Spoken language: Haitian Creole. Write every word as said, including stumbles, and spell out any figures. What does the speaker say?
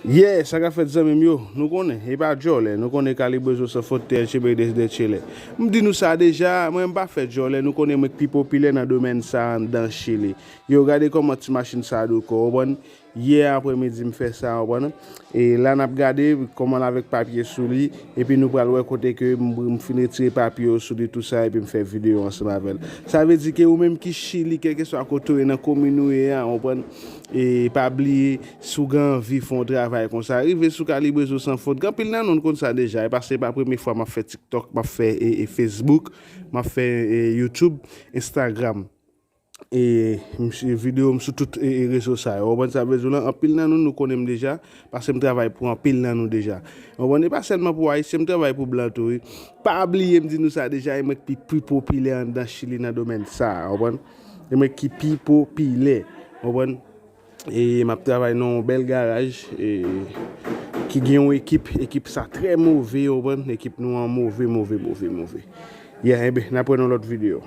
Yeah, sa k ap fèt zanmi m yo, nou konnen, e pa djòlè, nou konnen Kalibrezo San Fwontyè, Chebe de, de Chele. M di nou sa deja, mwen m pa fè djòlè, nou konnen mwen k pi popilè nan domèn sa anndan Chili. Yo, gade kòman ti machin sa dou kò, w konprann? Yè aprèmidi m fè sa, w konprann? E la n ap gade kòman l avèk papye sou li, epi nou pral wè kote ke m, m fin retire papye yo sou li, tou sa, epi m fè videyo ansanm avè l. Sa vle di ke ou menm ki Chili, kèlkeswa kote w ye nan komin ou ye a, w konprann? E pa bliye, si w gen anvi fè yon travay konsa, rive sou Kalibrezo San Fwontyè. Gen anpil nan nou, nou konn sa deja, e paske se pa premye fwa m ap fè TikTok, m ap fè e, e Facebook, m ap fè e, YouTube, Instagram. E m, videyo m sou tout e, e, rezo sa yo. W konprann sa m vle di w lan? Anpil nan nou, nou konnen m deja, paske m travay pou anpil nan nou deja. W konprann? E pa sèlman pou Ayisyen, m travay pou blan tou, wi. Pa bliye, m di nou sa deja, e mwen ki pi, pi popilè anndan Chili nan domèn sa a, w konprann? E mwen ki pi popilè, w konprann? E m ap travay nan yon bèl garaj, e ki gen yon ekip, ekip sa trè move, w konprann? Ekip nou an move, move, move, move. Yeah, enben, n ap wè nan lòt videyo.